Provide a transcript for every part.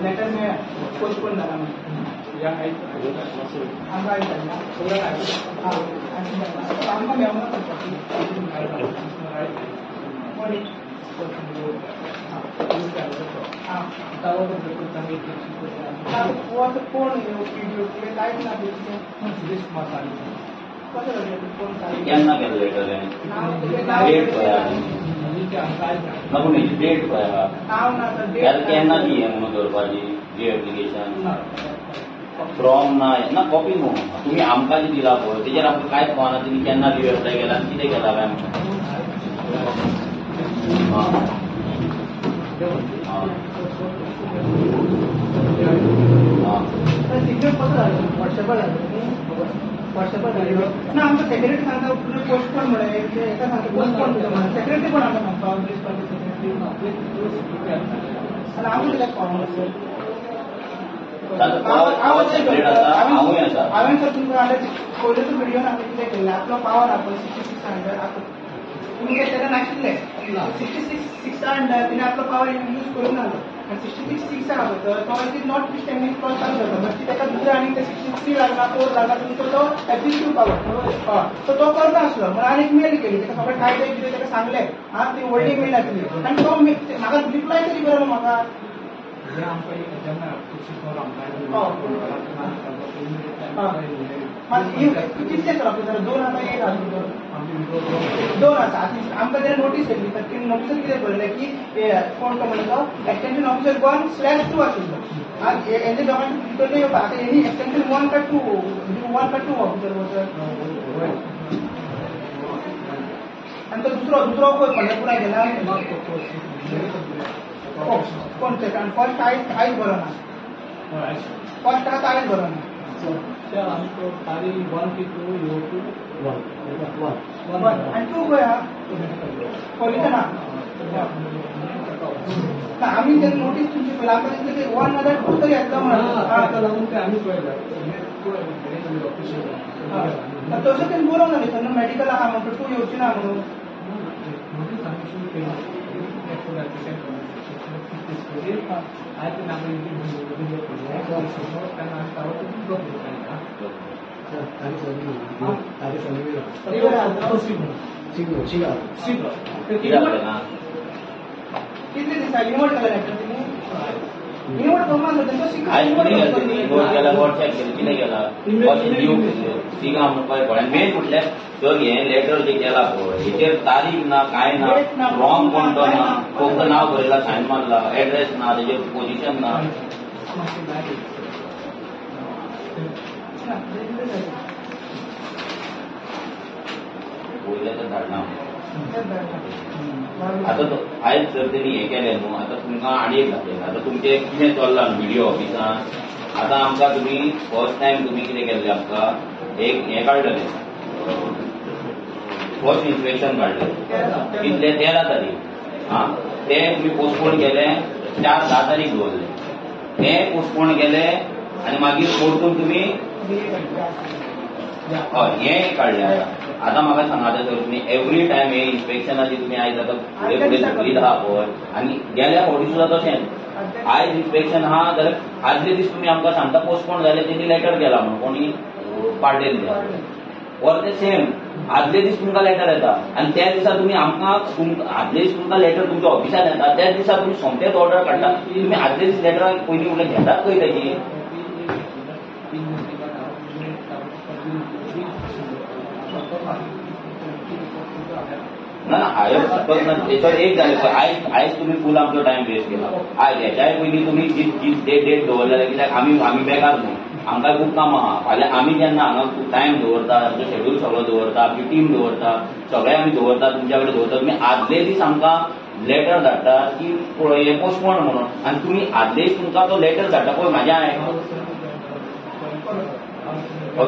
Letter में postpone झाला आमकां मेळना कोण कांयच ना. केन्ना केलं लेटर? डेट पळया ना, पूण हेची डेट पळया केन्ना ती हें म्हणून दवरपाची जी एप्लिकेशन फ्रॉम ना ना कॉपी न्हू तुमी आमकां जी दिला पळय तेजेर आमकां कांयच कळना तुमी केन्ना लीव एप्लाय केला आनी कितें केला काय म्हणून. व्हॉट्सॅपार ना आमकां सेक्रेटरी सांगता पोस्टपोन म्हणलें एका सांगता पोस्टपोन म्हणून सेक्रेटरी कोण आमकां सांगता सेक्रेटरी आनी हांव कित्याक कळना. हांवें सर तुमकां आतां पयलींच व्हिडियोन हांवें कितें केल्लें आपलो पावर आहा पळय 66 अंडर तुमगे तेन्ना नाशिल्लें 66 अंडर तिणें आपलो पावर यूज करूंक नासलो आनी 66 आहा पळय तो it is not standing clause चालू जाता बट ताका दुसरें आनी ते 63 लागला 4 लागला तुमचो तो एब्युसीव पावर सो तो करनासलो म्हणून आनी एक मेल केली ताका सगळें कायदे कितें ताका सांगलें आं ती व्हडली मेल आसली आनी तो म्हाका रिप्लाय तरी बरो म्हाका. कितले सर ऑफिसर दोन आतां एक आसा दोन आसा आमकां तेणें नोटीस येयली तर तिणें नोटीसूच कितें बरयलें की कोण तो म्हणटा एक्सटेंशन ऑफिसर 1/2 आशिल्लो आनी हेजे दोगांचे भितर येवपा आतां हेणी एक्सटेंशन 1 का 2 1 का 2 ऑफिसर वचर आनी तो दुसरो दुसरो खंय पंढरपुरा गेला कोण ते फर्स्ट आयज आयज बरो ना फर्स्ट आतां आयज बरो ना. तारीख 1 की 2 2 1 1 आनी 2 खंय आहा पॉलिशन आहा आमी ते नोटीस तुमची पयली आमकां दिसलें ते 1 ना जाल्यार 2 तरी येतलो म्हणून ताका लागून ते आमी पळयलें. तशें तेणी बरोवंक ना न्ही सर मेडिकल आहा म्हणून 2 येवची ना म्हणून. कितले दिसा इनवर्ट केला लेटर तिणी इनवर्ट करूंक ना तेंचो व्हॉट्सएप केलें कितें केलां थिंगा म्हणपाक पळय मेन म्हटल्यार सर हें लेटर जें केलां पळय हेचेर तारीख ना कांय ना रॉंग कोण तो ना फक्त नांव बरयलां सायन मारला एड्रेस ना तेजेर पोजिशन ना. पयलें तर धाडना आतां आयज जर तेणी हें केलें न्हू आतां तुमकां आनी एक जातलें. आतां तुमचें कितें चल्लां न्हू विडियो ऑफिसान आतां आमकां तुमी फर्स्ट टायम तुमी कितें केल्लें आमकां एक हें काडलेलें फर्स्ट इन्स्पेक्शन काडलें कितलें 13 तारीख आं तें तुमी पोस्टपोन केलें 4-10 तारीख दवरलें तें पोस्टपोन केलें आनी मागीर परतून तुमी हय हें काडलें. आतां आतां म्हाका सांगात सर तुमी एवरी टायम हे इन्स्पेक्शनाची तुमी आयज आतां फुडें फुडें धरीत आहा पळय आनी गेल्या फावटी सुद्दां तशेंच आयज इन्स्पेक्शन आहा जाल्यार आदले दीस तुमी आमकां सांगता पोस्टपोन जालें तेणी लेटर केला म्हणून कोणी पाडलेले वरते सेम आदले दीस तुमकां लेटर येता आनी त्या दिसा तुमी आमकां आदले दीस तुमकां लेटर तुमच्या ऑफिसान येता त्याच दिसा तुमी सोमतेच ऑर्डर काडटा. तुमी आदले दीस लेटर पयलीं म्हणल्यार घेतात खंय ताची? ना हांवें सपोज ना तेचोर एक जालें पळय आयज आयज तुमी फूल आमचो टायम वेस्ट केला. आयज हेच्याय पयलीं तुमी जी जी डेट दवरलेले कित्याक आमी आमी बेकार न्हू, आमकां खूब कामां आहा. फाल्यां आमी जेन्ना हांगा टायम दवरता, आमचो शेड्यूल सगळो दवरता, आमची टीम दवरता, सगळें आमी दवरता, तुमच्या कडेन दवरता. तुमी आदले दीस आमकां लेटर धाडटा की पळय हें पोस्टपोन म्हणून आनी तुमी आदले दीस तुमकां तो लेटर धाडटा पळय म्हाज्या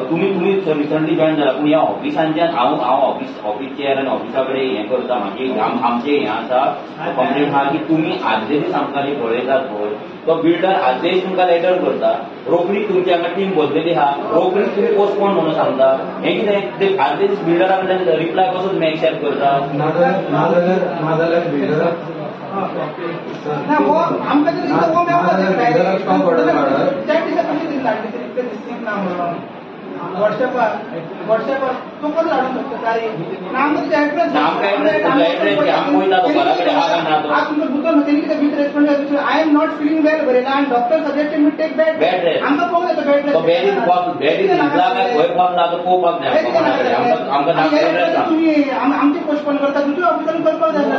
तुमी तुमी रिसंटली जॉयन जाला पूण ह्या ऑफिसांच्यान हांव हांव ऑफिस ऑफिस चेअर आनी ऑफिसा कडेन हें करता. म्हाजी आमचें हें आसा कंप्लेन आहा की तुमी आदले दीस आमकां जी पळयतात पळय तो बिल्डर आदले दीस तुमकां लेटर करता, रोखडीच तुमची हांगा टीम बसलेली आहा, रोखडीच तुमी पोस्टपोन म्हणून सांगता. हें कितें ते आदले दीस बिल्डरा कडल्यान रिप्लाय कसो तुमी एक्सेप्ट करता? नाजाल्यार बिल्डराक व्हॉट्सॅपार व्हॉट्सॅपार तूं कसो धाडूंक शकता तारीख? तुमकां बुतोन तेणी कितें with response I am not feeling well बरयला आनी doctor suggested me take bed rest. आमकां पळोवंक जाता बेड रेस्ट. तुमी आमचें पोस्टपोन करता, दुसऱ्या ऑफिसान करपाक जाय सर.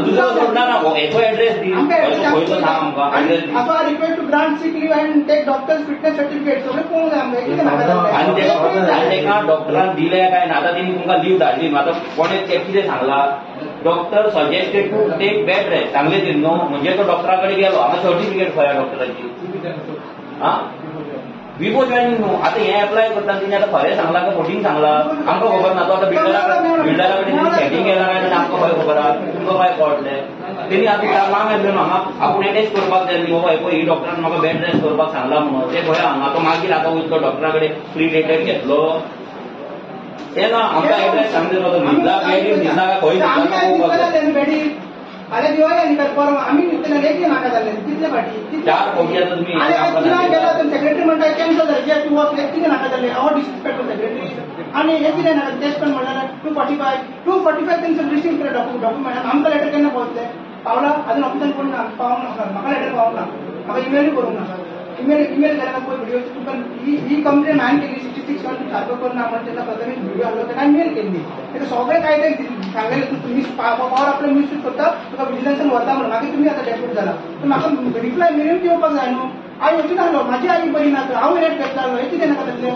दुसरो सोडना ना हेचो एड्रेस दी खंयचो सांग आमकां address the. I request to grant sick leave and take doctor's fitness certificate सगळें पळोवंक जाय आमकां. कितें नाका आनी तेका डॉक्टरान दिलें काय ना? आतां तेणी तुमकां लीव धाडली, आतां कोणें तें कितें सांगलां? Doctor suggested to take bed rest सांगलें तेणी न्हू, म्हणजे तो डॉक्टरा कडेन गेलो. हांगा सर्टिफिकेट खंय डॉक्टराची? आं बिफोर जॉयनिंग न्हू. आतां हें एप्लाय करता तेणी आतां खरें सांगलां काय फटींग सांगलां आमकां खबर ना. तो आतां बिल्डरा कडेन तेणी सेटींग केलां काय ना आमकां खंय खबर आहा? तुमकां काय कळटलें? तेणी आतां लांब येतलें न्हू हांगा आपूण एटॅच करपाक जाय न्ही बाबा पळय ही डॉक्टरान म्हाका बेड रेस्ट करपाक सांगलां म्हणून ते खंय हांगा तो मागीर आतां वयतलो डॉक्टरा कडेन प्री डेटेड घेतलो ते ना आमकां एड्रेस सांगले तो न्हिदला बेडीर न्हिदला काय खंय न्हिदला? फाल्यां दिवाळी आनी परवा आमी न्हिदतले एक नाका जाल्लें कितले फाटी 4 फावटी आतां तुमी गेला सेक्रेटरी म्हणटा कॅन्सल जालें तूं वच कितें नाका जालें हांव डिसरिस्पेक्ट सेक्रेटरी आनी हें कितें नाका टेस्ट पण म्हणल्यार 245 245 तेंचे रिसीव केलें डॉक्युमेंट. आमकां लेटर केन्ना पावतलें? पावला अजून ऑफिसान कोण ना पावंक ना, म्हाका लेटर पावंक ना, म्हाका इमेलूय करूंक ना. इमेल इमेल केल्यार पळय व्हिडिओ तुमकां ही कंप्लेन हांवें केली 66 1 सारको करना म्हणून तेन्ना प्रथमेश व्हिडिओ हाडलो तेन्ना हांवें मेल केल्ली. तेका सगळें काय तें सांगलेलें तूं मिस पावर आपलो मिसयूज करता तुका विजिलन्सान व्हरता म्हणून. मागीर तुमी आतां डेप्यूट जाला पूण म्हाका रिप्लाय मेरेन येवपाक जाय न्हू. हांव वचून आसलो म्हाजी आई बरी ना तर हांव रेट घेतलो हें कितें नाका जातलें?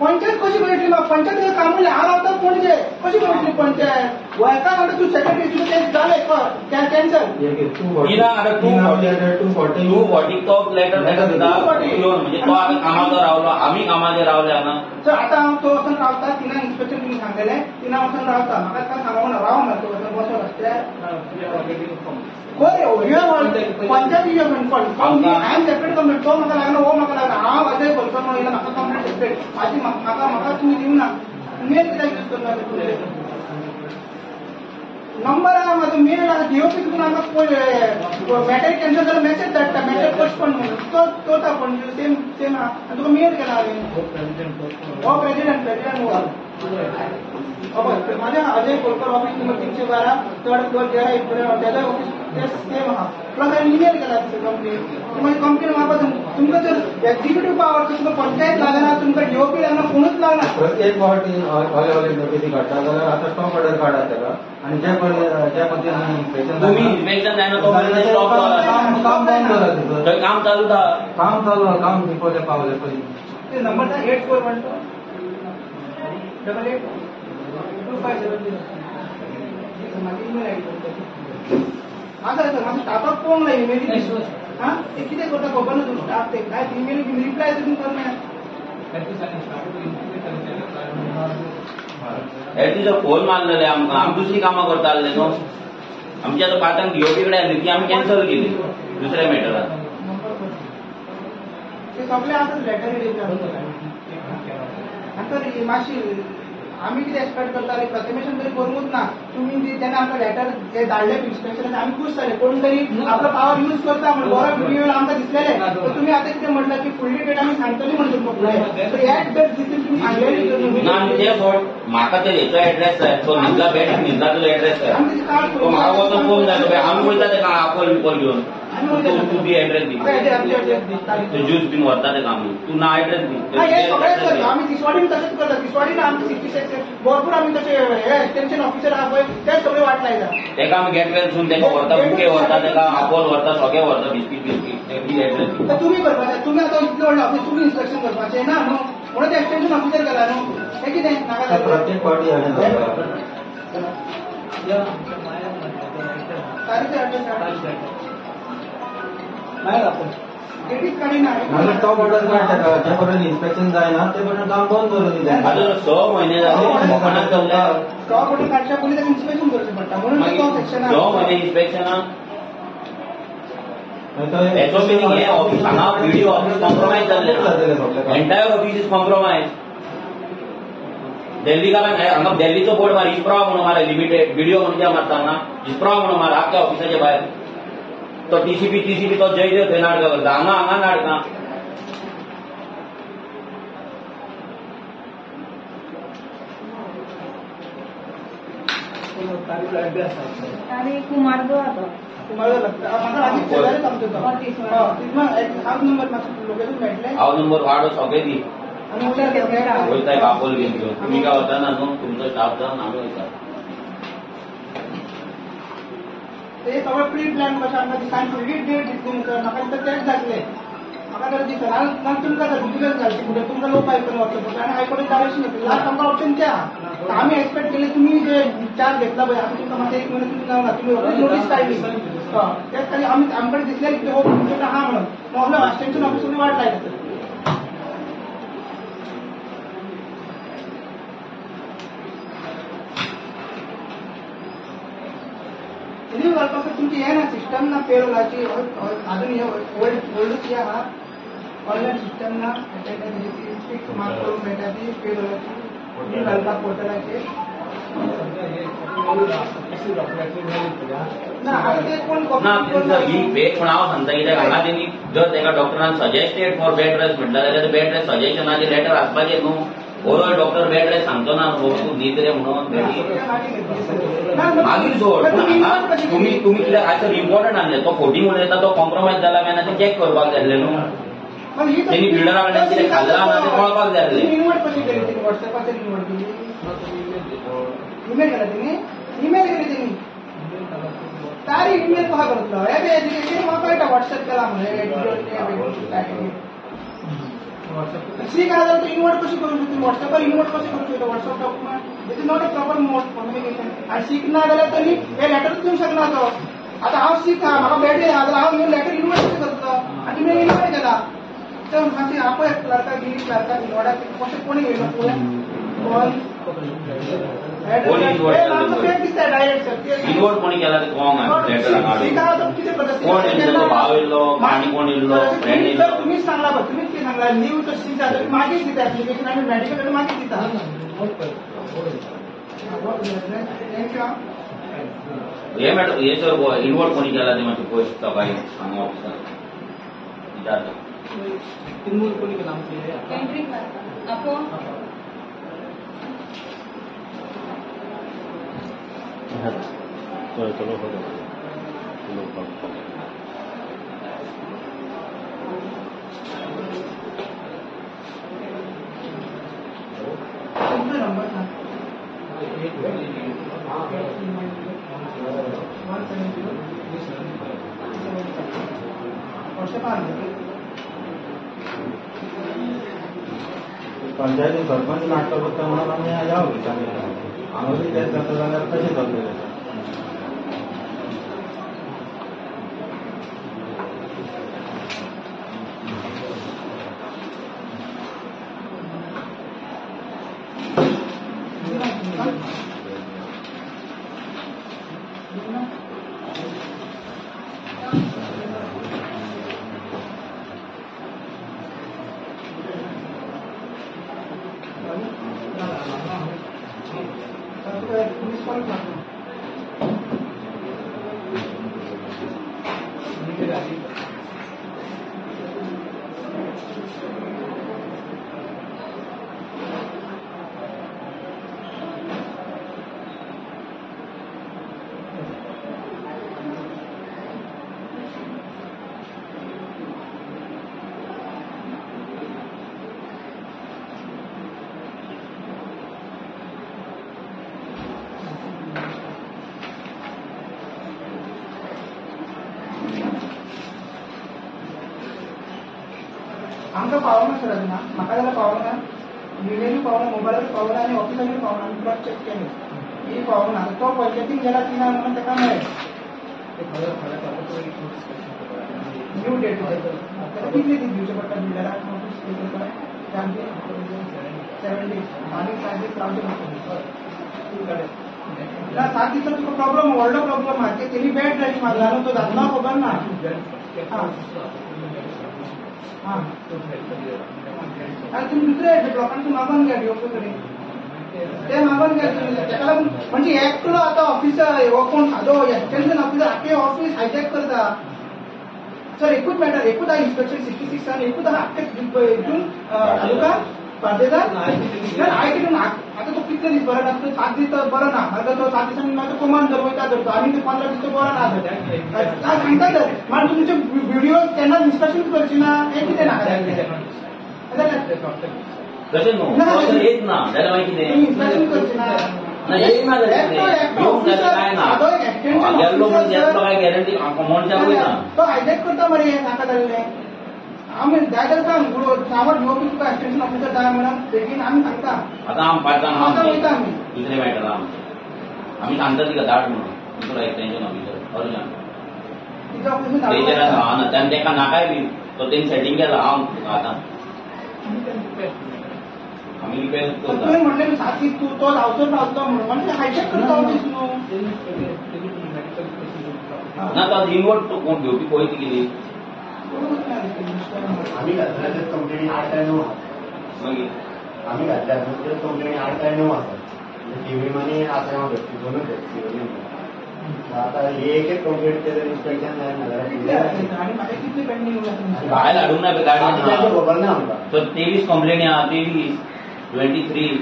पंचायत कशी मेळटली म्हाका? पंचायत काम म्हणल्यार हांव रावता पणजे, कशी मेळटली पंचायत? गोंयकार म्हणटा तूं सेक्रेटरी तुजें तें जालें कॅन्सल. 240 तो लेटर दिता म्हणजे तो आमी कामाचो रावलो, आमी कामाचेर रावले हांगा. सर आतां हांव तो वचून रावता 3 इन्स्पेक्टर तुमी सांगलेलें 3 वचून रावता. म्हाका काय सांगूंक ना राव ना तूं वचून बसो रस्त्यार. Panchayat I am separate complain तो म्हाका लागना हो म्हाका लागना हांव अजय बोलतो म्हणून येयला म्हाका कंप्लेन सेपरेट म्हाजी म्हाका म्हाका तुमी दिवना मेल कित्याक यूज करना? नंबर आहा म्हाजो मेल आहा डीओपी तितून आमकां मॅटर कॅन्सल जाल्यार मॅसेज धाडटा मॅटर पोस्टपोन म्हणून तो तो पणजे सेम सेम आहा आनी तुका मेल केला हांवें. हो प्रेजिडेंट प्रेजिडेंट हो म्हाज्या Ajay Kolkar office number 312 third floor जेरा तेजोय ऑफिस ते सेम आहा. प्लस हांवें इमेल केला कंप्लेन म्हाजी कंप्लेन म्हाका तुमकां जर एक्झिक्युटीव पावर तुमकां पंचायत लागना तुमकां डीओपी लागना कोणूच लागना. प्रत्येक फावटी हॉले हॉले नोटीसी काडटा जाल्यार आतां स्टॉप ऑर्डर काडा तेका आनी जे जे पद्दतीन इन्स्पेक्शन तुमी इन्स्पेक्शन जायना तो पर्यंत स्टॉप जाला काम बंद जाला थंय काम चालू आहा. काम चालू आहा, काम बिफोर पावले पयलीं. ते नंबर 8412 88 2570. म्हाजी इमेल आयडी आसा सर. म्हाका स्टाफाक पळोवंक ना इमेली आं ते कितें करता खबर ना. तुमकां स्टाफ ते काय इमेल रिप्लाय तुमी करना. हे तुजो फोन मारलेले आमकां, आमी दुसरी कामां करता आसले न्हू. आमची आतां पांचांक डीओपी कडेन आसली ती आमी कॅन्सल केली दुसऱ्या मॅटरान. ते सगळे आसात लेटर आतां मातशी आमी कितें एक्सपेक्ट करताले प्रथमेशन तरी करूंकूच ना. तुमी जेन्ना आमकां लेटर जे धाडले इन्स्पेक्शन आमी खूश जाले कोण तरी आपलो पावर यूज करता म्हणून बरो व्हिडिओ आमकां दिसलेले. तुमी आतां कितें म्हणलां की फुडली डेट आमी सांगतली म्हणून तुमकां फुडें. ह्याच डेट तुमी सांगलें ना ते सोड म्हाका ते हेचो एड्रेस जाय तो न्हिदला बेड न्हिदला तुजो एड्रेस जाय तो म्हाका वचून पळोवंक जाय आमी वयता तेका आपोल बिपोल घेवन तूं दी एड्रेस दी तूं ज्यूस बीन व्हरता तेका आमी तूं ना एड्रेस दी सगळेच करता आमी तिसवाडीन तशेंच करता तिसवाडीन आमचे 66 भरपूर आमी तशे हे एक्सटेन्शन ऑफिसर आहा पळय ते सगळे वाट लायता तेका आमी गेट वेल सून तेका व्हरता बुके व्हरता तेका आपोल व्हरता सगळे व्हरता बिस्कीट बिस्कीट दी एड्रेस दी तुमी करपाचें तुमी आतां इतलें व्हडलें ऑफिस तुमी इन्स्पेक्शन करपाचें ना न्हू म्हणून ते एक्सटेन्शन ऑफिसर गेला न्हू हें कितें नाका प्रत्येक पार्टी स्टॉप ऑर्डर काड ताका जे पर्यंत इन्स्पेक्शन जायना ते पर्यंत काम बंद करून दिता 6 म्हयने जाले स्टॉप ऑर्डर काडच्या पयलीं ताका इन्स्पेक्शन करचें पडटा म्हणून तो सेक्शन 6 म्हयने इन्स्पेक्शनाक हेचो मिनींग हें ऑफिस हांगा बीडीओ ऑफिस कॉम्प्रोमायज जाल्लें एंटायर ऑफिस is compromise दिल्लीकारांक हांगा दिल्लीचो बोर्ड मार इस्प्रा म्हणून मार लिमिटेड बीडीओ म्हणून कित्याक मारता हांगा इस्प्रा म्हणून मार आख्ख्या ऑफिसाच्या भायर तो टीसीपी टीसीपी तो जयदेव थंय नाटकां करता हांगा हांगा नाटकां हांव नंबर वाडो सगळे दी वयता आपोल बीन घेवन तुमी काय वताना न्हू तुमचो स्टाफ जावन आमी वयता ते सगळं प्री प्लॅन कशें आमकां दिसान फुडली डेट दितली न्हू म्हाका दिसता तेंच जातलें म्हाका तर दिसना ना तुमकां विजिलन्स घालची फुडें तुमकां लोक आयकून वचचो पडटा आनी हायकोर्टान डायरेक्शन घेतलें लास्ट आमकां ऑप्शन ते आहा आमी एक्सपेक्ट केलें तुमी जे चार्ज घेतला पळय आमी तुमकां मातशें 1 म्हयनो तुमी जावना तुमी नोटीस काडली तेच खातीर आमी आमकडे दिसलें की हो तुमचे आहा म्हणून मग एक्सटेन्शन ऑफिसर वाट लायता रिन्यू करपाक तुमची हें ना सिस्टम ना पेरोलाची अजून हे ओल्डूच हे आहा ऑनलायन सिस्टम ना फिक्स मार्क करूंक मेळटा ती पेरोलाची रिन्यू घालपाक पोर्टलाचेर ना आतां ते कोण ना ही फेक पूण हांव सांगता कित्याक हांगा तेणी जर तेका डॉक्टरान सजेस्टेड फॉर बेड रेस्ट म्हटल्यार जाल्यार बेड रेस्ट सजेशनाचे लेटर आसपाचें न्हू ओवरऑल डॉक्टर बेड रेस्ट सांगचो ना तूं न्हीद रे म्हणून मागीर सोड तुमी तुमी कित्याक आयज इम्पॉर्टंट आसलें तो फोटींग उलयता तो कॉम्प्रोमायज जाला काय ना तें चॅक करपाक जाय आसलें न्हू तेणी बिल्डरा कडल्यान कितें खाल्लां ना तें कळपाक जाय आसलें इन्वर्ट कशी केली वॉट्सॅपाचेर इन्वर्ट केली इमेल केला तिने इमेल केली तिने तारी इमेल कसा करतलो हे म्हाका कळटा वॉट्सॅप केला म्हणून सीक आहा जाल्यार तूं इन्वर्ट कशें करूंक शकता वॉट्सॅपार इन्वर्ट कशें करूंक शकता WhatsApp document it is not a proper mode communication आनी सीक ना जाल्यार तरी हे लेटरूच दिवंक शकना तो आतां हांव सीक आहा म्हाका बेड आहा जाल्यार हांव हे लेटर इन्वर्ट कशें करतलो आनी तुमी इन्वर्ट केला तर मातशें आपय क्लर्काक गिरी क्लर्काक इन्वर्टाक कशें कोणी येयलो पळय इन्वर्ट कोणी केला ते कोण येयलो भाव येयलो आनी कोण येयलो फ्रेंड येयलो तुमीच सांगला पळय तुमीच कितें सांगला लीव तर सीक जाता मागीर दिता एप्लिकेशन आनी मेडिकल मागीर दिता thank you हे मॅडम हे सर इन्वर्ट कोणी केला ते मातशें पळय सकाळी हांगा ऑफिसान विचारता इन्वर्ट कोणी केला आमचे चलो चलो हो गया नंबर 170 पंचायती सरपंच नाटकां करता म्हणून आमी ह्या ऑफिसांनी हांगा बी तेंच जाता जाल्यार कशें जातलें आमकां पावना सर अजून म्हाका जाल्यार पावना बिल्डरूय पावना मोबायलार पावना आनी ऑफिसारूय पावना आमी क्रॉस चॅक केले ही पावना तो पंचायतीन गेला तिना म्हणून ताका मेळ्ळें न्यू डेट ताका कितले दीस दिवचे पडटा बिल्डराक नोटीस करपाक 7 days आनी 5 दीस रावचे पडटा ना 7 दिसांत तुका प्रॉब्लम व्हडलो प्रॉब्लम आहा की तेणी बॅड ड्रायव्ह मारला न्हू तो जातलो खबर ना हां आनी तुमी दुसरे लोकांक मागून घ्या डीओपी कडेन ते मागून घ्या तुमी ताका लागून म्हणजे एकलो आतां ऑफिसर हो कोण सादो एक्सटेन्शन ऑफिसर आख्खें ऑफिस हायजॅक करता सर एकूच मॅटर एकूच आहा इन्स्पेक्शन 66 एकूच आहा आख्खे हितून तालुका बार्देजात I कितें आतां तो कितले दीस बरो ना 7 दीस बरो ना मागीर तो 7 दिसांनी मागीर कोमान जर वयता धरतो आनी ते 15 दीस तो बरो ना धरता सांगता तर मागीर तुमचे व्हिडिओ केन्ना इन्स्पेक्शन करची ना हें कितें नाका तशें न्हू येत ना जाल्यार मागीर कितें इन्स्पेक्शन करची ना येत ना जाल्यार काय ना गेल्लो म्हणून येतलो काय गॅरंटी मनशाक वयना तो हायजॅक करता मरे हें नाका जाल्लें आमी जाय जाल्यार सांग सामोर डीओपी तुका एक्सटेन्शन ऑफिसर जाय म्हणून बेगीन आमी सांगता आतां आम 5 आतां वयता आमी दुसरें मेळटलां आमचें आमी सांगता तिका धाड म्हणून दुसरो एक्सटेन्शन ऑफिसर अर्जंट तिच्या ऑफिसून तेजेर आसा ना तेन्ना ताका नाकाय बी तो तेणी सेटींग केला हांव आतां आमी रिक्वेस्ट करता तुवें म्हणलें 7 दीस तूं तो धांवचो रावतो म्हणून म्हणजे हायजॅक करता ऑफिस न्हू ना तो इनवर्ट तो कोण घेवपी पळय ती कितें आमी घातल्या त्यो कंप्लेनी 8 काय 9 आसा मागीर आमी घातल्या त्यो कंप्लेनी 8 काय 9 आसा टिव्ही आनी आसा दोनूच सिवली आतां एक एक कंप्लेंट केल्यार इन्स्पेक्शन जायना कितले आनी म्हाका कितले पेंडींग उरला भायर हाडूंक ना गाडी खबर ना आमकां तर 23 कंप्लेनी आहा 23 23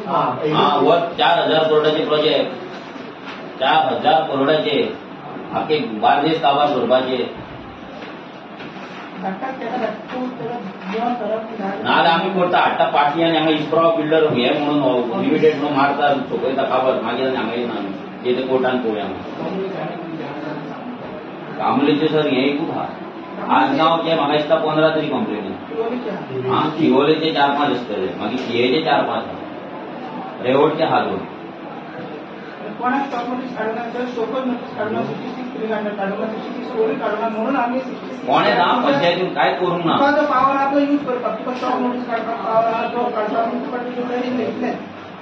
हा वर 4000 करोडाचे प्रोजेक्ट 4000 करोडाचे आखे बार्देस काबार करपाचे नाजाल्यार आमी करता हाडटा पाटी आनी हांगा इस्प्रा बिल्डर हे म्हणून लिमिटेड म्हणून मारता सोंपयता काबर मागीर आनी हांगा येना आमी ते कोर्टान पळोवया कामुलेचे सर हें एकूच आहा आज गांवचे म्हाका दिसता 15 तरी कंप्लेनी आं शिवोलेचे 4-5 आसतले मागीर शियेचे 4-5 आहा रेवडचे आहा 2 कोणाक स्टॉप नोटीस काडूना sir show cause notice काडूना 66 काडूना 66 काडूना म्हणून आमी कोणें ना पंचायतीन कांयच करूंक ना तुका जो पावर आहा तो यूज करपाक तुका स्टॉप नोटीस काडपाक पावर आहा तो काडपाक तुका इतलें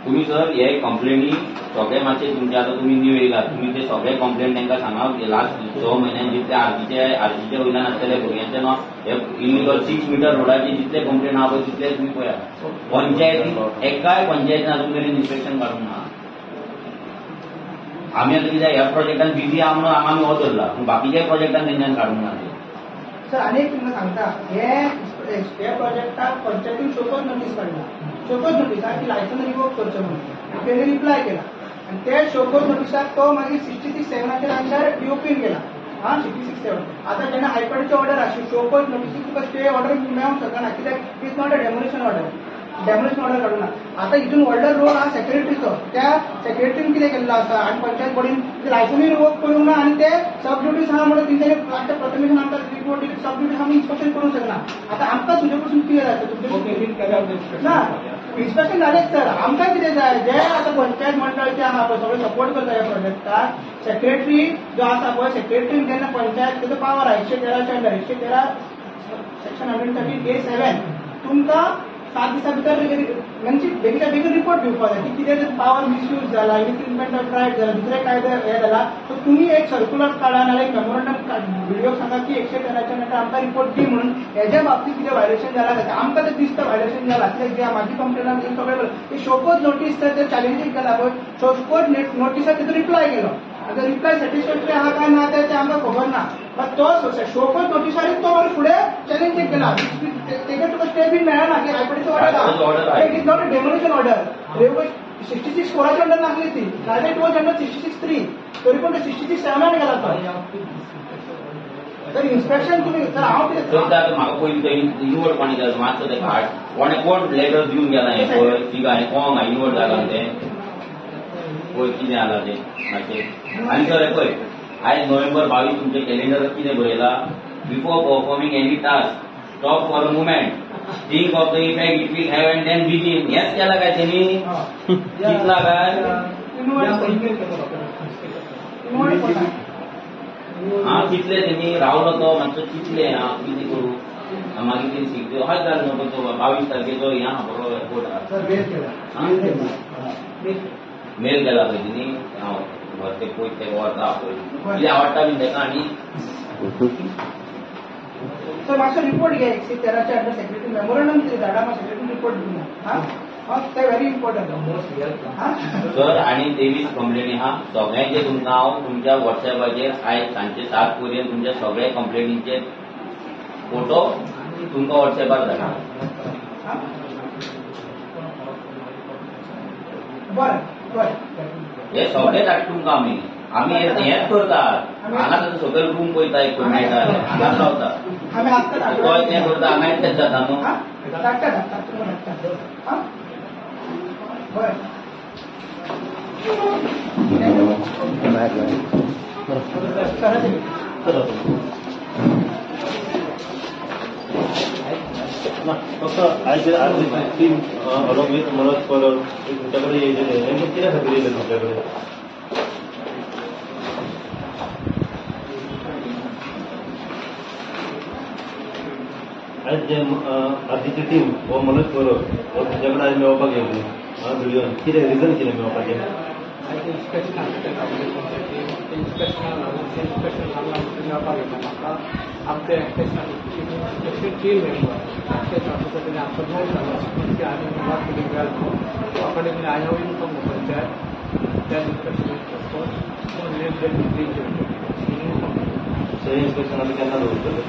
तुमी सर हे कंप्लेनी सगळे मातशे तुमचे आतां तुमी न्यू येयला तुमी ते सगळे कंप्लेन तांकां सांगा लास्ट 6 म्हयन्यान जितले आरजीचे वयल्यान आसतले भुरग्यांचे नांव हे इलिगल 6 मिटर रोडाचे जितले कंप्लेन आहा पळय तितले तुमी पळयात पंचायतीन एकाय पंचायतीन अजून मेरेन इन्स्पेक्शन काडूंक ना आमी आतां कित्याक ह्या प्रोजेक्टान बिजी आहा म्हणून आमी हो धरला पूण बाकीच्या प्रोजेक्टान तेंच्यान काडूंक ना सर आनी एक तुमकां सांगता हे प्रोजेक्टाक पंचायतीन शोकॉज नोटीस काडला शोकॉज नोटीसाक की लायसन रिवोक करचें म्हणून तेणी रिप्लाय केला आनी ते शोकॉज नोटीसाक तो मागीर 66(7 अंडर डीओपीन गेला आं 66(7 आतां जेन्ना हायकोर्टाची ऑर्डर आशिल्ली शोकॉज नोटीसीक तुका स्टे ऑर्डर मेळोंक शकना कित्याक it's not a demolition order demolition order काडूना आतां हितून व्हडलो रोल आहा सेक्रेटरीचो त्या सेक्रेटरीन कितें केल्लो आसा आनी पंचायत बॉडीन लायसनूय रिवोक करूंक ना आनी ते सब ड्युटीज आहा म्हणून तेंच्यांनी लास्ट प्रथमेशन आमकां रिपोर्ट दिली सब ड्युटीज आमी इन्स्पेक्शन करूंक शकना आतां आमकां तुजे पसून क्लियर आसा तुमचे ना इन्स्पेक्शन जालेंच सर आमकां कितें जाय जे आतां पंचायत मंडळ जे आहा पळय सगळे सपोर्ट करता ह्या प्रोजेक्टाक सेक्रेटरी जो आसा पळय सेक्रेटरीन जेन्ना पंचायत तेजो पावर आहा 113 अंडर 113 सेक्शन 113A7 तुमकां 7 दिसां भितर म्हणजे बेगीच्या बेगीन रिपोर्ट दिवपाक जाय की कितें पावर मिसयूज जाला इन्फ्रिंजमेंट ऑफ रायट जाला दुसरें काय हें जाला सो तुमी एक सर्क्युलर काडा नाल्यार एक मेमोरंडम व्हिडिओ सांगा की 113 नंतर आमकां रिपोर्ट दी म्हणून हेज्या बाबतीत कितें व्हायलेशन जाला जाता आमकां तें दिसता व्हायलेशन जाला कित्याक जे म्हाजी कंप्लेन आसा सगळें शोकोज नोटीस तर ते चॅलेंजींग केला पळय शोकोज नोटिसाक तेजो रिप्लाय केलो आतां रिप्लाय सॅटिस्फॅक्टरी आहा काय ना तें आमकां खबर ना बट तो शोकोज नोटिसारूच तो मागीर फुडें चॅलेंजींग केला तेका तुका स्टे बीन मेळना की हायकोर्टाची ऑर्डर आहा it is not a demolition order 66(4 under नासली ती नाल्यार it was under 66(3 तरी पण 66(7 गेला तो तर इन्स्पेक्शन तुमी तर हांव कितें सर म्हाका पयलीं थंय इनवर्ड कोणें केला मातसो तेका हाड कोणें कोण लेटर दिवन गेला हें पळय तिका हांवें कोंग इनवर्ड जाला तें पळय कितें जाला तें मातशें आनी सर हें पळय आयज नोव्हेंबर 22 तुमच्या कॅलेंडरात कितें बरयलां before performing any task Stop for a moment, think of the effect it will have and then begin. हेच केला काय तेणी? चिंतला काय? हा चिंतले तेणी, रावलो तो मातसो चिंतले, हा कितें करूं, मागीर तेणी शिकले. हय जालें न्हू तो 22 तारखेचो हें आहा बरो रिपोर्ट आहा, मेल केला पळय तेणी. हांव ते पळय ते वता पळय कितें आवडटा बीन तेका. आनी सर मातसो रिपोर्ट घे 113 अंडर सेक्रेटरी मेमोरंडम कितें धाडा, मातसो सेक्रेटरी रिपोर्ट दिना. हा ते व्हेरी इम्पॉर्टंट सर. आनी 23 कंप्लेनी आहा सगळ्यांचे तुमकां हांव तुमच्या वॉट्सॅपाचेर आयज सांजचे 7 पर्यंत तुमच्या सगळ्या कंप्लेनींचे फोटो तुमकां वॉट्सॅपार धाडटा. बरें बरें, हे सगळे धाडटा तुमकां. आमी आमी हेंच करतात. हांगा सकयल रूम पळयता एक मेळटा, हांगाच रावता, तोय तें करता, हांगाय तेंच जाता न्हू. धाडटा धाडटा तुमकां धाडटा. बरें फक्त आयज टीम अलॉंग वीथ मनोज परब तुमच्या कडेन येयलेले, कित्या खातीर येयले तुमच्या कडेन? आयज जे आरजीची टीम हो मनोज परब हो तुमच्या कडेन आयज मेळपाक येयली व्हिडियोन, कितें रिजन कितें मेळपाचें? आयज इन्स्पेक्शन आसता इन्स्पेक्शनाक लागून, इन्स्पेक्शन लागून आमकां मेळपाक येता. म्हाका आमचे inspection team member extension officer तेणी आमकां नोट जालो की आमी not feeling well म्हणून. So accordingly I have inform the panchayat that inspection is postpone. So let them inform. So हें इन्स्पेक्शन आमी केन्ना दवरतले?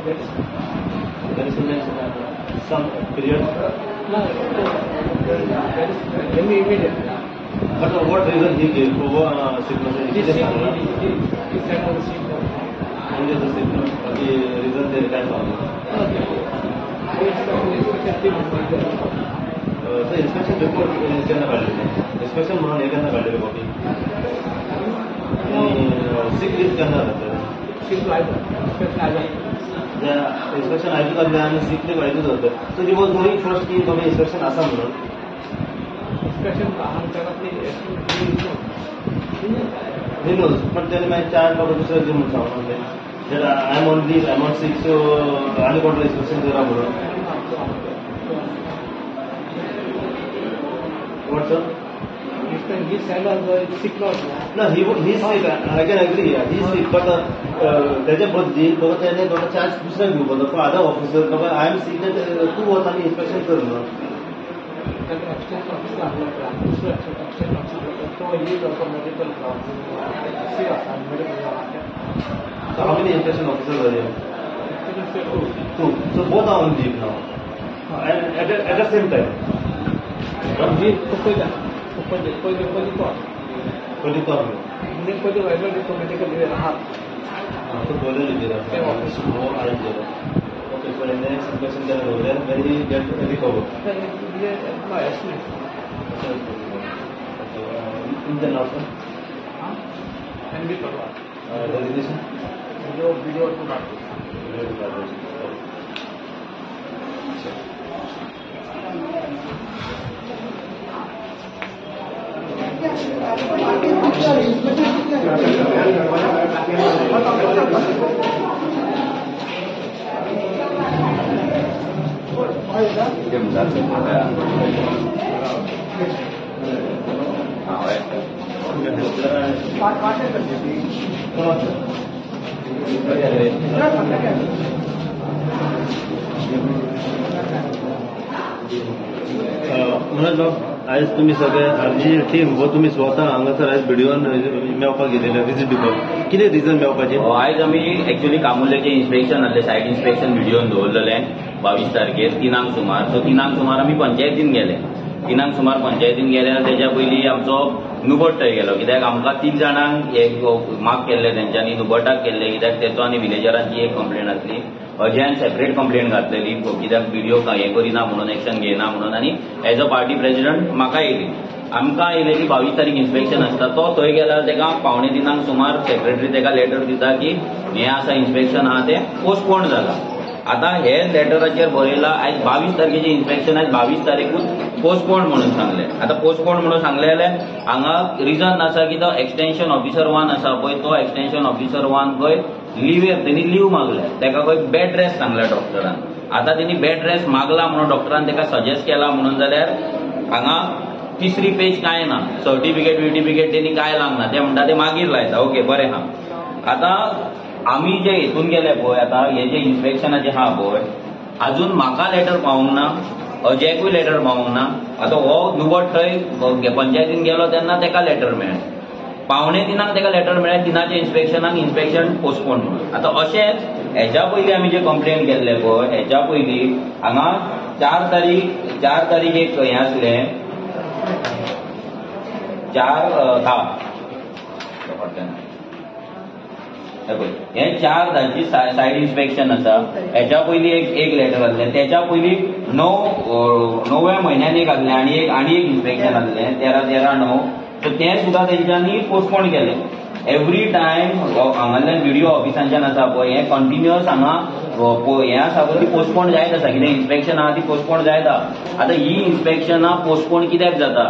There is some period? No, there is any immediate. But what reason he gave for sickness? He said on the sick note. Only the sick note. बाकी reason ते काय सांगला? So inspection report केन्ना काडलेले? Inspection म्हणून हे केन्ना काडलेले कॉपी? आनी sick leave केन्ना जातले? Sick leave inspection आयला. इन्स्पेक्शन आयजूच जाल्लें आनी सिक लीव आयजूच जातलें. So he was knowing first की बाबा इन्स्पेक्शन आसा म्हणून. इन्स्पेक्शन he knows, पण त्याने मागीर चार बाबा दुसऱ्या दी म्हणून सांगलें that I am on leave, I am on sick, so आनी कोणतो इन्स्पेक्शन करा म्हणून. What sir? He send on the sick note. ना, he sick, I can agree, he sick, but त्याच्या बद्दल बाबा त्याने बाबा चार्ज दुसऱ्याक दिवपाचो फॉर अदर ऑफिसर. बाबा I am sick, तूं वच आनी इन्स्पेक्शन कर म्हणून. एक्सटेंशन ऑफिसर आसलो पळय, दुसरो एक्सटेंशन ऑफिसर तो is also medical ground sick आसा medical. So how many inspection officers are there? 2. So both are on leave now. And at the same time. पयलीं तो पयलीं मेडिकल लीव आहा. तो पयलीं लीव आसा. आयज गेलो. Okay, so next inspection केन्ना दवरलें? When he get recover. तुमचें नांव sir? N B Parwar. Designation? BDO to Bardez. Manoj बाब, आयज तुमी सगळे आरजी टीम हो तुमी स्वता हांगासर आयज व्हिडियोन मेळपाक गेलेले विजीट दिवपाक, कितें रिजन मेळपाचें? आयज आमी एक्चुअली कामुर्लेचें इन्स्पेक्शन आसलें, सायट इन्स्पेक्शन व्हिडियोन दवरलेलें 22 तारखेर 3 सुमार. सो 3 सुमार आमी पंचायतीन गेले. 3 सुमार पंचायतीन गेल्यार तेच्या पयलीं आमचो नुबट थंय गेलो, कित्याक आमकां 3 जाणांक एक माग केल्ले तेंच्यांनी, नुबटाक केल्ले, कित्याक तेचो आनी विलेजरांची एक कंप्लेन आसली. अजयान सेपरेट कंप्लेन घातलेली कित्याक व्हिडिओ हें करिना म्हणून, एक्शन घेयना म्हणून, आनी एज अ पार्टी प्रेसिडंट म्हाका येयली. आमकां येयलेली 22 तारीख इन्स्पेक्शन आसता, तो थंय गेल्यार तेका 2:45 सुमार सेक्रेटरी तेका लेटर दिता की हें आसा इन्स्पेक्शन आहा तें पोस्टपोन जाला. आतां हे लेटराचेर बरयलां आयज 22 तारखेचें इन्स्पेक्शन आयज 22 तारीखूच पोस्टपोन म्हणून सांगलें. आतां पोस्टपोन म्हणून सांगलें जाल्यार हांगा रिजन आसा की तो एक्सटेन्शन ऑफिसर 1 आसा पळय, तो एक्सटेन्शन ऑफिसर 1 खंय लिवेर तेणी लीव मागल्या, ताका खंय बेड रेस्ट सांगल्या डॉक्टरान. आतां तेणी बेड रेस्ट मागला म्हणून डॉक्टरान ताका सजेस्ट केला म्हणून जाल्यार हांगा तिसरी पेज कांय ना, सर्टिफिकेट विर्टिफिकेट तेणी कांय लागना, ते म्हणटा ते मागीर लायता. ओके बरें आहा. आतां आमी जे हितून गेले पळय, आतां हे जे इन्स्पेक्शनाचे आहा पळय, आजून म्हाका लेटर पावूंक ना, अजयकूय लेटर पावूंक ना. आतां हो नुबट थंय पंचायतीन गेलो तेन्ना ताका लेटर मेळ्ळें, 2:45 ताका लेटर मेळ्ळें, 3 इन्स्पेक्शनाक इन्स्पेक्शन पोस्टपोन म्हणून. आतां अशेंच हेज्या पयलीं आमी जे कंप्लेन केल्ले पळय, हेज्या पयलीं हांगा 4 तारीख एक हें आसलें, 4/10 हे 4/10 सायड इन्स्पेक्शन आसा. हेच्या पयलीं एक लेटर आसलें, तेच्या पयलीं 9व्या म्हयन्यान एक आसलें आनी एक इन्स्पेक्शन आसलें 13/9, सो तें सुद्दां तेंच्यांनी पोस्टपोन केलें. एवरी टायम हांगांतल्यान बीडीओ ऑफिसांच्यान आसा पळय हें कंटिन्युअस हांगा हें आसा पळय ती पोस्टपोन जायत आसा, कितें इन्स्पेक्शन आहा ती पोस्टपोन जायत आहा. आतां ही इन्स्पेक्शनां पोस्टपोन कित्याक जाता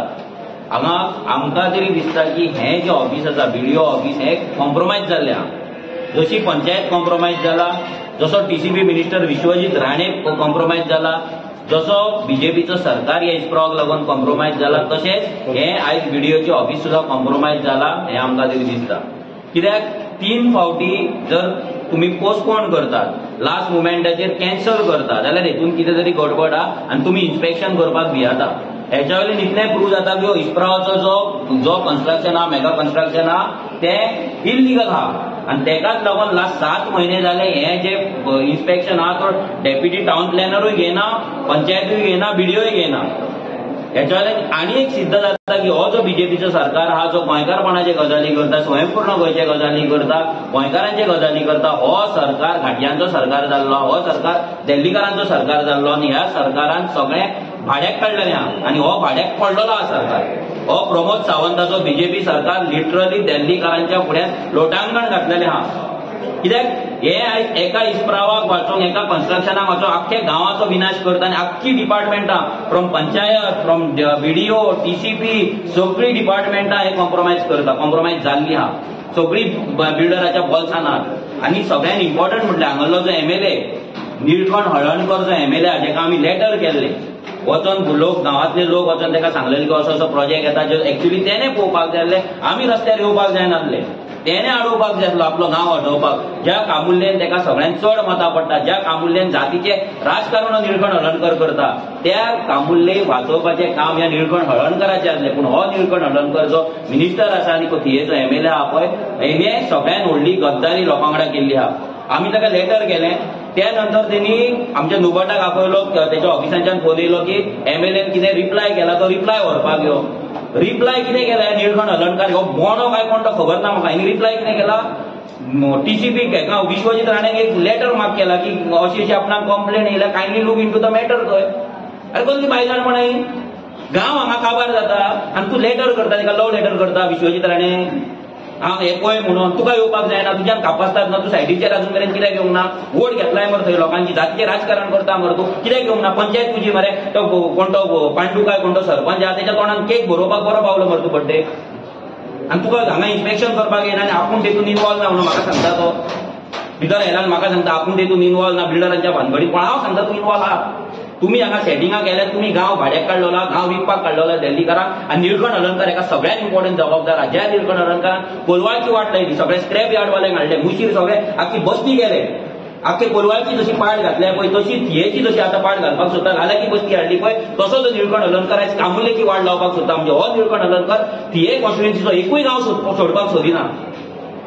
हांगा आमकां तरी दिसता की हें जें ऑफिस आसा बीडीओ ऑफिस हें कॉम्प्रोमायज जाल्लें आहा. जशी पंचायत कॉम्प्रोमायज जाला, जसो TCP minister Vishwajit Rane compromise जाला, जसो बीजेपीचो सरकार ह्या इस्प्रावाक लागून कॉम्प्रोमायज जाला, तशेंच हें आयज बीडीओचें ऑफिस सुद्दां कॉम्प्रोमायज जाला हें आमकां तरी दिसता. कित्याक 3 फावटी जर तुमी पोस्टपोन करतात, लास्ट मुमेंटाचेर कॅन्सल करता जाल्यार हेतून कितें तरी गडबड आहा आनी तुमी इन्स्पेक्शन करपाक भियेता. हेच्या वयल्यान इतलें प्रूव जाता की इस्प्रावाचो जो कन्स्ट्रक्शन आहा, मेगा कन्स्ट्रक्शन आहा तें इल्लिगल आहा आनी तेकाच लागून लास्ट 7 म्हयने जाले हें जे इन्स्पेक्शन आहा तो डेप्युटी टावन प्लॅनरूय घेयना, पंचायतूय घेयना, बीडीओय घेयना. हेच्या वयल्यान आनी एक सिद्ध जाता की हो जो बीजेपीचो सरकार आहा, जो गोंयकारपणाचे गजाली करता, स्वयंपूर्ण गोंयचे गजाली करता, गोंयकारांचे गजाली करता, हो सरकार घाटयांचो सरकार जाल्लो, हो सरकार दिल्लीकारांचो सरकार जाल्लो आनी ह्या सरकारान सगळें भाड्याक काडलेलें आहा आनी हो भाड्याक पडलेलो आहा सरकार. हो प्रमोद सावंताचो बीजेपी सरकार लिटरली दिल्लीकारांच्या फुड्यान लोटांगण घातलेलें आहा. कित्याक हे आयज एका इस्प्रावाक वाचोवंक, एका कन्स्ट्रक्शनाक वाचोवंक आख्ख्या गांवाचो विनाश करता आनी आख्खी डिपार्टमेंटां from panchayat, from BDO, TCP सगळीं डिपार्टमेंटां हे कॉम्प्रोमायज करता, कॉम्प्रोमायज जाल्ली आहा सगळीं बिल्डराच्या बोल्सान आहात. आनी सगळ्यान इम्पॉर्टंट म्हटल्यार हांगासलो जो एमएलए निळकंठ हळर्णकर जो एमएलए आहा, जेका आमी लेटर केल्ले वचोन लोक गांवांतले लोक वचोन ताका सांगलेले की असो असो प्रोजेक्ट येता, जो एक्चुअली तेणे पळोवपाक जाय आसलें, आमी रस्त्यार येवपाक जायनासले, तेणे आडोवपाक जाय आसलो आपलो गांव आडोवपाक. ज्या कामुल्लेन ताका सगळ्यांत चड मतां पडटा, ज्या कामुल्लेन जातीचें राजकारण निळकंठ हळर्णकर करता, त्या कामुल्ले वाचोवपाचें काम ह्या निळकंठ हळर्णकराचें आसलें. पूण हो निळकंठ हळर्णकर जो मिनिस्टर आसा आनी थियेचो एमएलए आहा पळय, हेणे सगळ्यांत व्हडली गद्दारी लोकां वांगडा केल्ली आहा. आमी ताका लेटर केलें, त्या नंतर तेणी आमच्या नुबटाक आपयलो, तेच्या ऑफिसांच्यान फोन येयलो की एमएलएन कितें रिप्लाय केला तो रिप्लाय व्हरपाक यो. रिप्लाय कितें केला निळकंठ हळर्णकर हो बोणो काय कोण तो खबर ना म्हाका, हिणी रिप्लाय कितें केला टीसीपी हेका विश्वजीत राणेक एक लेटर मार्क केला की अशी अशी आपणाक कंप्लेन येयल्या, kindly look into the matter. खंय अरे कसली बायलांपणां ही, गांव हांगा काबार जाता आनी तूं लेटर करता, ताका लव लेटर करता विश्वजीत राणे हांव हें पळय म्हणून, तुका येवपाक जायना, तुज्यान कापासतात ना, तूं सायडीचेर अजून मेरेन कित्याक येवंक ना, वोट घेतलाय मरे थंय लोकांची, जातीचें राजकारण करता मरे तूं, कित्याक येवंक ना, पंचायत तुजी मरे, तो कोण तो पांडू काय कोण तो सरपंच आहा तेच्या तोंडान केक भरोवपाक बरो पावलो मरे तूं बड्डे, आनी तुका हांगा इन्स्पेक्शन करपाक येना आनी आपूण तेतून इनवॉल्व ना म्हणून म्हाका सांगता तो भितर येयला आनी म्हाका सांगता आपूण तेतून इनवॉल्व ना बिल्डरांच्या भानगडीत, पण हांव सांगता तूं इनवॉल्व आहा. तुमी हांगा सेटिंगां केल्यात, तुमी गांव भाड्याक काडलेलो, गांव विकपाक काडलेलो दिल्लीकारांक आनी निळकंठ हळर्णकर हेका सगळ्यात इम्पॉर्टंट जबाबदार आहा. ज्या निळकंठ हळर्णकरान कोलवाळची वाट लायली, सगळे स्क्रॅप यार्डवाल्यांक हाडले, मुशीर सगळे आख्खी बस्ती केले, आख्खे कोलवाळची जशी पाट घातल्या पळय तशी थियेची जशी आतां पाट घालपाक सोदता, घाल्याकी बस्ती हाडली पळय तसोच निळकंठ हळर्णकर आयज कामुर्लेची वाट लावपाक सोदता. म्हणजे हो निळकंठ हळर्णकर थिये कॉन्स्टिट्युएन्सीचो एकूय गांव सोडपाक सोदिना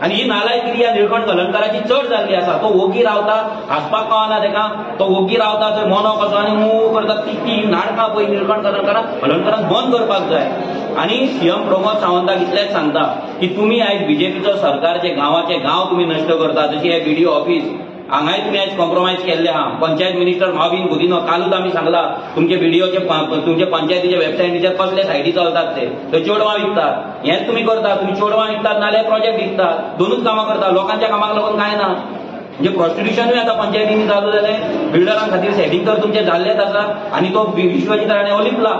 आनी ही नालायकी ह्या निळकंठ हळर्णकराची चड जाल्ली आसा. तो वोगी रावता, हांसपाक कळना ताका, तो वोगी रावता थंय मोनो कसो आनी मू करता, ती नाटकां पळय निळकंठ हळर्णकरान बंद करपाक जाय. आनी सीएम प्रमोद सावंताक इतलेंच सांगता की तुमी आयज बीजेपीचो सरकार जे गांवाचे गांव तुमी नश्ट करता, जशी हे बीडीओ ऑफिस हांगाय तुमी आयज कॉम्प्रोमायज केल्ले आहा. पंचायत मिनिस्टर माविन गुदिन्हो कालूच आमी सांगला तुमचे बीडीओचे तुमचे पंचायतीच्या वेबसायटीचेर कसले सायटी चलतात ते चेडवां विकतात, हेंच तुमी करता, तुमी चेडवां विकतात नाल्यार प्रोजेक्ट विकतात, दोनूच कामां करता, लोकांच्या कामाक लागून कांय ना. म्हणजे प्रॉस्टिट्युशनूय आतां पंचायतींनी चालू जालें. बिल्डरां खातीर सेटींग तर तुमचें जाल्लेंच आसा आनी तो विश्वजीत राणे हो लिपला.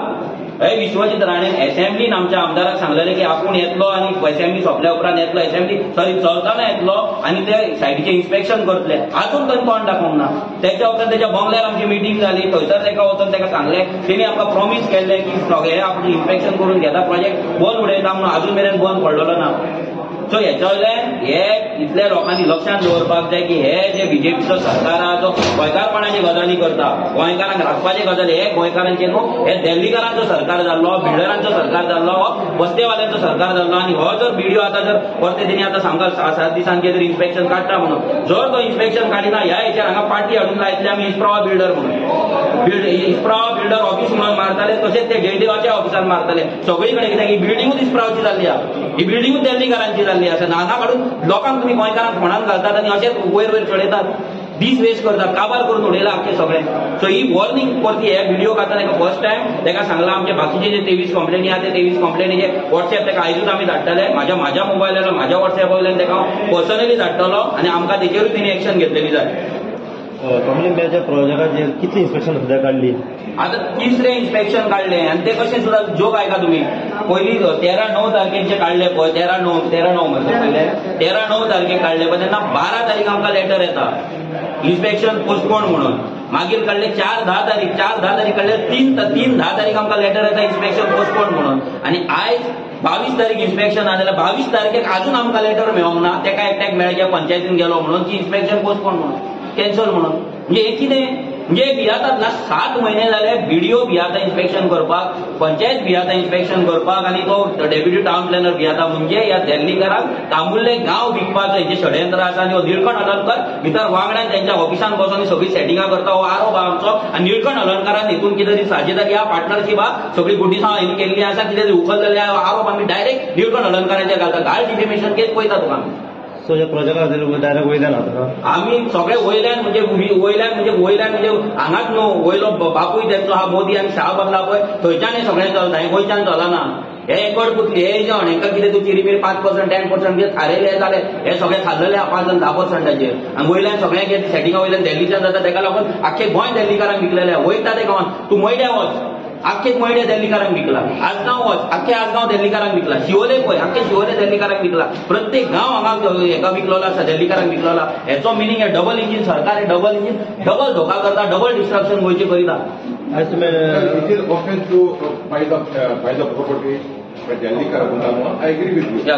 हे विश्वजीत राणे एसेंब्लीन आमच्या आमदाराक सांगलेलें की आपूण येतलो आनी एसेंब्ली सोंपल्या उपरांत येतलो, एसेंब्ली सॉरी चलतना येतलो आनी ते सायटीचें इन्स्पेक्शन करतले. आजून थंय तोंड दाखोवंक ना. तेच्या उपरांत तेच्या बंगल्यार आमची मिटींग जाली, थंयसर ताका वचून ताका सांगलें, तेणी आमकां प्रॉमीस केल्लें की सगळें आपलें इन्स्पेक्शन करून घेता, प्रोजेक्ट बंद उडयता म्हणून. आजून मेरेन बंद पडलेलो ना. सो हेच्या वयल्यान हे इतल्या लोकांनी लक्षांत दवरपाक जाय की हे जे बीजेपीचो सरकार आहा जो गोंयकारपणाची गजाली करता, गोंयकारांक राखपाची गजाली, हे गोंयकारांचे न्हू, हे दिल्लीकारांचो सरकार जाल्लो, बिल्डरांचो सरकार जाल्लो, बस्तेवाल्यांचो सरकार जाल्लो. आनी हो जर बीडीओ आतां जर परते तेणी आतां सामकार 7 दिसांनी कितें तरी इन्स्पेक्शन काडटा म्हणून, जर तो इन्स्पेक्शन काडिना ह्या हेचेर हांगा पार्टी हाडून लायतले आमी इस्प्रावा बिल्डर म्हणून, इस्प्रावा बिल्डर ऑफिस म्हणून मारताले, तशेंच ते जयदेवाच्या ऑफिसान मारताले सगळी कडेन. कित्याक ही बिल्डिंगूच इस्प्रावाची जाल्ली आहा, ही बिल्डिंगूच दिल्लीकारांची जाल्ली आसा. हांगा काडून लोकांक तुमी गोंयकारांक फोंडान घालतात आनी अशेंच वयर वयर चडयतात, दीस वेस्ट करतात, काबार करून उडयला आमचें सगळें. सो ही वॉर्निंग परती हे व्हिडिओ आतां ताका फर्स्ट टायम ताका सांगलां. आमचे बाकीचे जे 23 कंप्लेनी आहा ते 23 कंप्लेनीचे वॉट्सएप ताका आयजूच आमी धाडटले, म्हाज्या म्हाज्या मोबायलार म्हाज्या वॉट्सएपा वयल्यान ताका हांव पर्सनली धाडटलो आनी आमकां तेचेरूय तेणी एक्शन घेतलेली जाय. कंप्लेन प्रोजेक्टाचेर कितली इन्स्पेक्शन सद्या काडली? आतां तिसरें इन्स्पेक्शन काडलें आनी तें कशें सुद्दां जोक आयका तुमी. पयलीं 13/9 तारखेचे काडले पळय, 13/9 म्हणटा पयलें 13/9 तारखेक काडले पळय, तेन्ना 12 तारीख आमकां लेटर येता इन्स्पेक्शन पोस्टपोन म्हणून. मागीर काडले 4/10 तारीख, 4/10 तारीख काडले, 3/10 तारीख आमकां लेटर येता इन्स्पेक्शन पोस्टपोन म्हणून. आनी आयज 22 तारीख इन्स्पेक्शन आहा जाल्यार 22 तारखेक आजून आमकां लेटर मेळोंक ना. तेका एकट्याक मेळ्ळें पंचायतीन गेलो म्हणून की इन्स्पेक्शन पोस्टपोन म्हणून, कॅन्सल म्हणून. म्हणजे हे कितें, म्हणजे भियातात ना 7 म्हयने जाले बीडीओ भियाता इन्स्पेक्शन करपाक, पंचायत भियाता इन्स्पेक्शन करपाक आनी तो डेप्युटी टावन प्लॅनर भियाता. म्हणजे ह्या दिल्लीकारांक तांबुल्ले गांव विकपाचो हेचें षडयंत्र आसा. आनी हो निळकंठ हळर्णकर भितर वांगड्यान त्यांच्या ऑफिसान बसून सगळी सेटिंगां करता, हो आरोप आहा आमचो. आनी निळकंठ हळर्णकरान हितून कितें तरी साजेदारी आहा, पार्टनरशीप आहा, सगळी गुटीसां हिणी केल्ली आसा, कितें तरी उखललेले आरोप आमी डायरेक्ट निळकंठ हळर्णकरांचेर घालता. घाल डिफेमेशन केस पळयता तुका. सो ह्या प्रोजेक्टा खातीर डायरेक्ट वयल्यान आतां आमी सगळे वयल्यान म्हणजे वयल्यान म्हणजे वयल्यान म्हणजे हांगाच न्हू, वयलो बापूय तेंचो आहा मोदी आनी शाह बसला पळय थंयच्यान हें सगळें चलता, हें गोंयच्यान चलना. हे एकड पुतली हे जेवण हेंकां कितें तूं चिरीमिरी 5% 10% कितें थारयलें जालें, हे सगळें खाल्लेलें आहा 5 आनी 10%. आनी वयल्यान सगळें कितें सेटिंगा वयल्यान दिल्लीच्यान जाता, तेका लागून आख्खे गोंय दिल्लीकारांक विकलेलें. वयता ते गांवांत तूं मयड्या वच, आख्खे मयडे दिल्लीकारांक विकला, आजगांव वच आख्खे आजगांव दिल्लीकारांक विकला, शिवोले पळय आख्खे शिवोले दिल्लीकारांक विकला, प्रत्येक गांव हांगा हेका विकलेलो आसा, दिल्लीकारांक विकलेलो. हेचो मिनींग हे डबल इंजीन सरकार, हे डबल इंजीन डबल धोका करता, डबल डिस्ट्रक्शन गोंयचें करिता.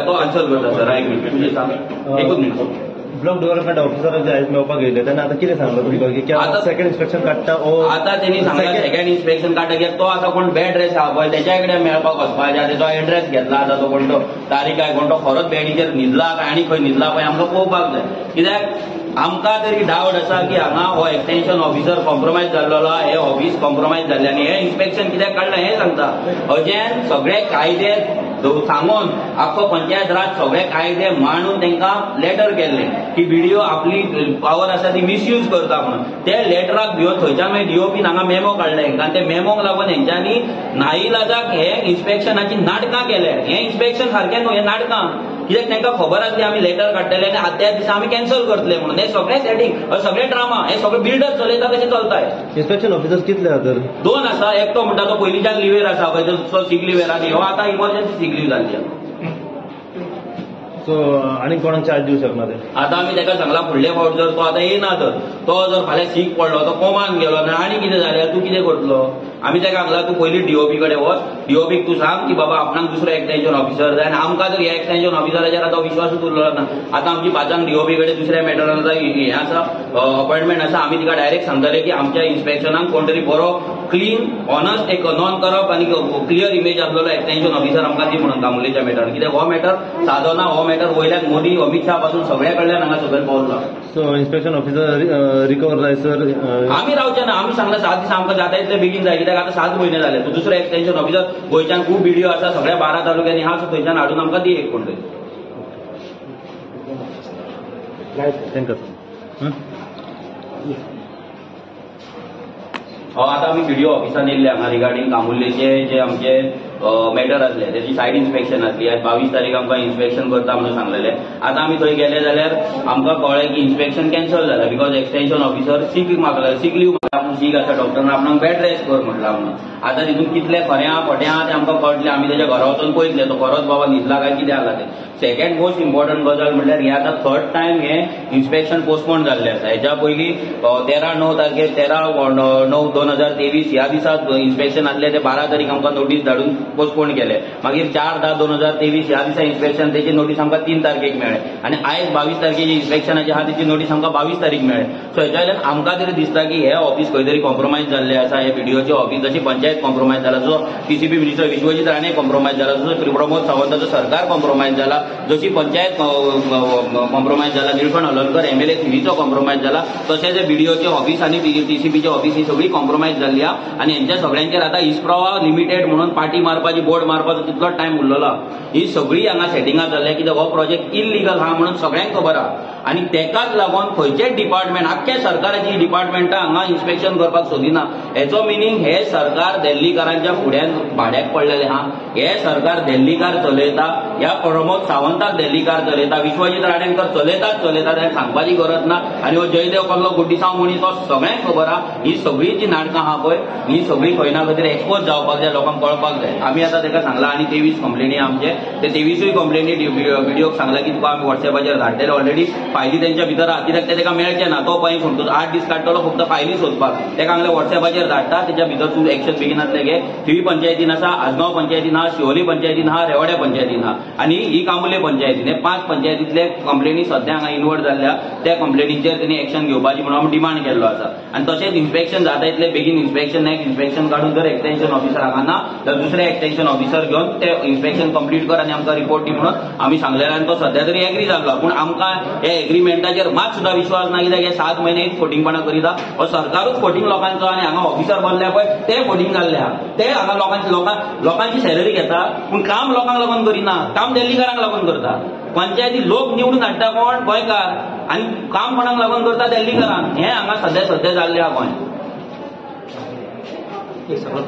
तो आन्सर करता सर, I agree. तुजें सांग एकूच मिनट. ब्लॉक डेव्हलपमेंट ऑफिसराक जे आयज मेळपाक येयले तेन्ना आतां कितें सांगलां तुमकां की आतां सेकंड इन्स्पेक्शन काडटा? आतां तेणी सांगलां सेकंड इन्स्पेक्शन काडटा कित्याक तो आतां कोण बॅड रेस्ट आहा पळय तेच्या कडेन मेळपाक वचपाचें आहा, तेजो एड्रेस घेतला आतां तो कोण तो तारीख आहे कोण तो खरोच बॅडीचेर न्हिदला काय आनी खंय न्हिदला पळय आमकां पळोवपाक जाय. कित्याक आमकां तरी डावट आसा की हांगा हो एक्सटेन्शन ऑफिसर कॉम्प्रोमायज जाल्लो आहा, हे ऑफिस कॉम्प्रोमायज जाल्लें आनी हें इन्स्पेक्शन कित्याक काडलां हें सांगता. अजॅन सगळे कायदे सांगून आख्खो पंचायत राज सगळे कायदे मांडून तांकां लेटर केल्लें की बीडीओ आपली पावर आसा ती मिसयूज करता म्हणून. ते लेटराक भिवन थंयच्यान मागीर डीओपीन हांगा मेमो काडले आनी ते मेमोक लागून हेंच्यांनी नाईलाजाक हे इन्स्पेक्शनाची नाटकां केले. हें इन्स्पेक्शन सारकें न्हू, हें नाटकां, कित्याक तांकां खबर आसली आमी लेटर काडटले आनी त्या दिसा आमी कॅन्सल करतले म्हणून. हे सगळें सेटींग, सगळे ड्रामा, हे सगळे बिल्डर चलयता तशें चलता. इन्स्पेक्शन ऑफिसर कितले आसा तर? 2 आसा, एकटो म्हणटा तो पयलींच्यान लिवेर आसा पळय तो सीक लिवेर आनी हो आतां इमर्जन्सी सीक लीव जाल्ली आसा. सो आनी कोणाक चार्ज दिवं शकना ते? आतां आमी ताका सांगलां फुडले फावट जर तो आतां येना तर तो जर फाल्यां सीक पडलो, तो कोमान गेलो ना आनी कितें जाल्यार तूं कितें करतलो? आमी ताका सांगलां तूं पयलीं डीओपी कडेन वच, डीओपीक तूं सांग की बाबा आपणाक दुसरो एक्सटेन्शन ऑफिसर जाय आनी आमकां जर ह्या एक्सटेन्शन ऑफिसराचेर आतां विश्वासूच उरलो ना. आतां आमची 5 डीओपी कडेन दुसऱ्या मॅटरान आतां हें आसा अपॉयंटमेंट आसा, आमी तिका डायरेक्ट सांगतले की आमच्या इन्स्पेक्शनाक कोण तरी बरो क्लीन ऑनस्ट एक नॉन करप्ट आनी क्लियर इमेज आसलेलो एक्सटेन्शन ऑफिसर आमकां दी म्हणून तांबुलेच्या मॅटरान. कित्याक हो मॅटर सादो ना, हो मॅटर वयल्यान मोदी अमित शाह पासून सगळ्या कडल्यान हांगा सकयल पावला. सो इन्स्पेक्शन ऑफिसर रिकवर जाय सर आमी रावचे ना. आमी सांगला 7 दीस आमकां जाता इतले बेगीन जाय, कित्याक आतां 7 म्हयने जाले. दुसरो एक्सटेन्शन ऑफिसर गोंयच्यान खूब बीडीओ आसा सगळ्या 12 तालुक्यांनी आहा, सो थंयच्यान हाडून आमकां दी एक कोण तरी. तांकां आतां आमी बीडीओ ऑफिसान येयल्ले हांगा रिगार्डींग कामुर्लेचे जे आमचे मॅटर आसलें तेजी सायट इन्स्पेक्शन आसली. आज 22 तारीख आमकां इन्स्पेक्शन करता म्हणून सांगलेलें. आतां आमी थंय गेले जाल्यार आमकां कळ्ळें की इन्स्पेक्शन कॅन्सल जालें because extension officer सीक मागला, सीक लीव मागला, आपूण सीक आसा डॉक्टरान आपणाक बेड रेस्ट कर म्हटलां म्हणून. आतां तितून कितलें खरें आहा खोटें आहा तें आमकां कळटलें. आमी तेज्या घरा वचून पळयतलें तो खरोच बाबा न्हिदला काय कितें जाला तें. सेकंड मोस्ट इम्पॉर्टंट गजाल म्हणल्यार हें आतां थर्ड टायम हें इन्स्पेक्शन पोस्टपोन जाल्लें आसा. हेच्या पयलीं 13/9 तारखेर 13/9/2023 ह्या दिसा इन्स्पेक्शन आसलें तें 12 तारीख आमकां नोटीस धाडून पोस्टपोन केलें. मागीर 4/10/2023 ह्या दिसा इन्स्पेक्शन तेची नोटीस आमकां 3 तारखेक मेळ्ळें आनी आयज 22 तारखेची इन्स्पेक्शनाची आहा तेची नोटीस आमकां 22 तारीख मेळ्ळें. सो हेच्या वयल्यान आमकां तरी दिसता की हें ऑफिस खंय तरी कॉम्प्रोमायज जाल्लें आसा. हे बीडीओचें ऑफिस जशी पंचायत कॉम्प्रोमायज जाला, जसो TCP minister Vishwajit Rane compromise जाला, जसो प्रमोद सावंताचो सरकार कॉम्प्रोमायज जाला, जशी पंचायत कॉम्प्रोमायज जाला, निळकंठ हळर्णकर एमएलए थिवीचो कॉम्प्रोमायज जाला, तशेंच बीडीओचे ऑफिस आनी टीसीपीचे ऑफिस ही सगळी कॉम्प्रोमायज जाल्ली आहा. आनी हेंच्या सगळ्यांचेर आतां इस्प्रवा लिमिटेड म्हणून पार्टी मारपाची, बोर्ड मारपाचो तितलो टायम उरलेलो. ही सगळी हांगा सेटिंगां जाल्ल्या कित्याक हो प्रोजेक्ट इलिगल आहा म्हणून सगळ्यांक खबर आहा. आनी तेकाच लागून खंयचेच डिपार्टमेंट, आख्ख्या सरकाराची डिपार्टमेंटां हांगा इन्स्पेक्शन करपाक सोदिना. हेचो मिनींग हे सरकार दिल्लीकारांच्या फुड्यान भाड्याक पडलेलें आहा. हे सरकार दिल्लीकार चलयता, ह्या प्रमोद सावंताक दिल्लीकार चलयता, विश्वजीत राणेंकर चलयताच चलयता, तें सांगपाची गरज ना. आनी हो जयदेव कसलो गुड्डीसांव मनीस तो सगळ्यांक खबर आहा. ही सगळी जी नाटकां आहा पळय ही सगळी खंय ना खंय तरी एक्सपोज जावपाक जाय, लोकांक कळपाक जाय. आमी आतां ताका सांगलां आनी 23 कंप्लेनी आमचे ते 23 कंप्लेनी बीडीओक सांगलां की तुका आमी वॉट्सॅपाचेर धाडटले. ऑलरेडी फायली तेंच्या भितर आहा कित्याक ते ताका मेळचें ना. तो पळय सोडटलो 8 दीस काडटलो फक्त फायली सोदपाक. ताका हांगले वॉट्सॅपाचेर धाडटा, तेच्या भितर तूं एक्शन बेगिनातले घे. थिवी पंचायतीन आसा, आजगांव पंचायतीन आहा, शिवोली पंचायतीन आहा, रेवाड्या पंचायतीन आहा आनी ही कामुले पंचायतीन. हे 5 पंचायतींतले कंप्लेनी सद्या हांगा इनवर्ट जाल्ल्या त्या कंप्लेनीचेर तेणी एक्शन घेवपाची म्हणून आमी डिमांड केल्लो आसा. आनी तशेंच इन्स्पेक्शन जाता इतले बेगीन इन्स्पेक्शन नेक्स्ट इन्स्पेक्शन काडून जर एक्सटेन्शन ऑफिसर हांगा ना तर दुसरे एक्सटेन्शन ऑफिसर घेवन ते इन्स्पेक्शन कंप्लीट कर आनी आमकां रिपोर्ट दी म्हणून आमी सांगलेले आनी तो सद्या तरी एग्री जाल्लो. पूण आमकां हे एग्रीमेंटाचेर मात सुद्दां विश्वास ना कित्याक हे 7 म्हयने फोटिंगपणां करीता. हो सरकारूच फोटिंग लोकांचो आनी हांगा ऑफिसर बसले पळय ते फोटिंग जाल्ले आहा. ते हांगा लोकांची सॅलरी घेता पूण काम लोकांक लागून करिना, काम दिल्लीकारांक लागून करता. पंचायती लोक निवडून हाडटा कोण? गोंयकार. आनी काम कोणाक लागून करता? दिल्लीकारांक. हें हांगा सद्या सद्या जाल्लें आहा गोंय. सगळो.